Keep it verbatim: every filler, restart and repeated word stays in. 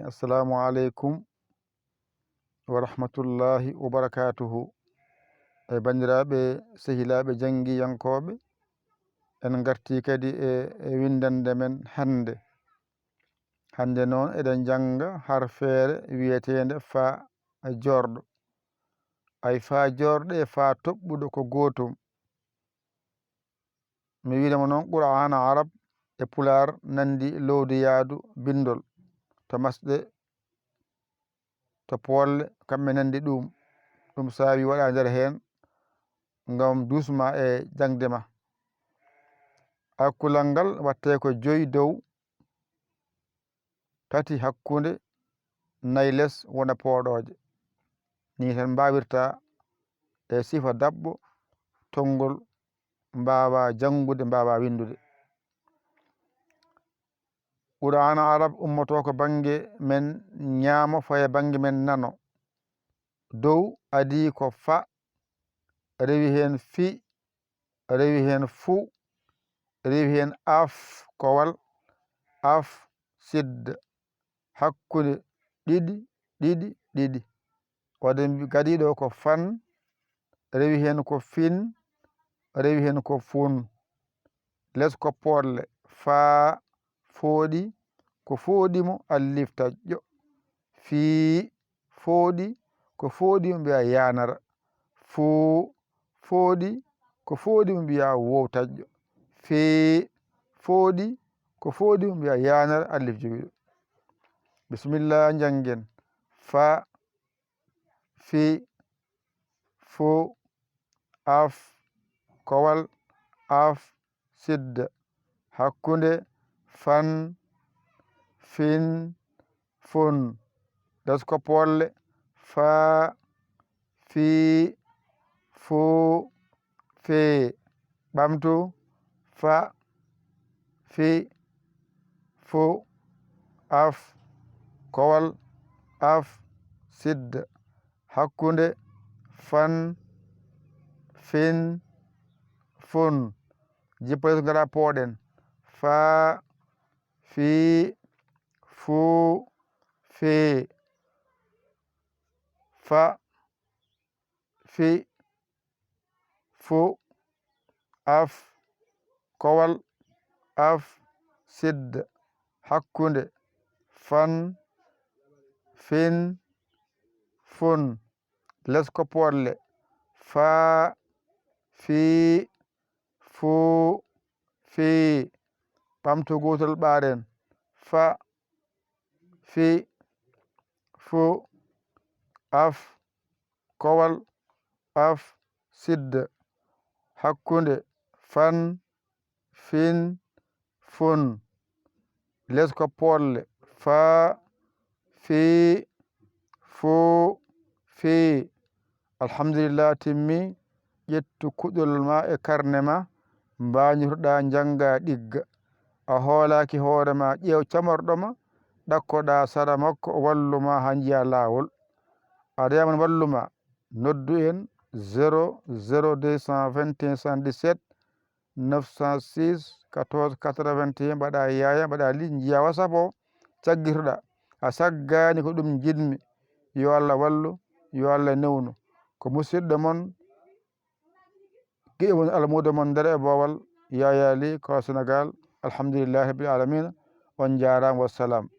Assalamu aleykum wa rahmatullahi wa barakatuhu. E banndiraaɓe, sehilaaɓe janngiyankooɓe, en ngartii kadi e, e winndannde men hannde. Hannde noon eɗen njannga harfeere wiyeteende fa joorɗo. Ay fa joorɗo e fa toɓɓuɗo ko gootum. Mi wiinoma noon Qur'aana Arab e Pulaar nanndi loowdi yaadu binndol to masɗe, to poolle, kamɓe nanndi ɗuum. Ɗum saawi waɗa nder heen ngam duusma e jaŋde ma. Alkulal ngal waɗtee ko joyi dow, tati hakkunde, nayi les wona pooɗooje. Nii tan mbaawirta e sifa daɓɓo tonngol, mbaawa janngude, mbaawa winndude. Qur'aana Arab ummotoo ko bannge men ñaamo, faye bannge men nano. Dow adii ko fa, rewi heen fi, rewi heen fu, rewi heen af, kowal, af, sidda, hakkunde, ɗiɗi, ɗiɗi, ɗiɗi. Waɗde gadiiɗo ko fan, rewi heen ko fin, rewi heen ko fun. Les ko pooɗle, faa, fooɗi, ko fooɗi mo, allif taƴƴo. Fii, fooɗi, ko fooɗi mo mbiyaa yaanara. Fuu, fooɗi, ko fooɗi mo mbiyaa woow taƴƴo. Fee, fooɗi, ko fooɗi mo mbiyaa yaanara, allif jowiiɗo. Bisimilla, njanngen. Fa, fi, fu, af, kowal, af, sidda, hakkunde, fan, fin, fun. Les ko pooɗle, fa, fi, fu, fe. Ɓamtu, fa, fi, fu, af, kowal, af, sidda, hakkunde, fan, fin, fun. Jippo les ngara pooɗen. Fa, fi, fu, fe. Fa, fi, fu, af, kowal, af, sidda, hakkunde, fan, fin, fun. Les ko pooɗle, fa, fi, fu, fi. Ɓamtu gootol ɓaaren. Fa, fi, fu, af, kowal, af, sidda, hakkunde, fan, fin, fun. Les ko pooɗle, fa, fi, fu, fi. Alhamdulillah, timmi. Ƴettu kuɗol ma e karne ma, mbañotoɗaa, njannga, ɗigga. A hoolaaki hoore ma, ƴeew camorɗo ma, ɗakkoɗaa sara makko, o wallu ma haa njiya laawol. A reman wallu ma, noddu en zéro zéro deux cent vingt et un soixante-dix-sept neuf cent six quatorze quatre-vingt-un, mbaɗa yaaya, mbaɗa li, njiya WhatsApp o, caggitoɗaa. A saggaani, ko ɗum njiɗmi. Yo Allah wallu, yo Allah newnu. Ko musidɗo mon, giɗo mon, almuudo mon nder e boowal, Yaya Ly, ko Senegal. Alhamdulillahi rabbil alamina. On njaaraama, wassalam.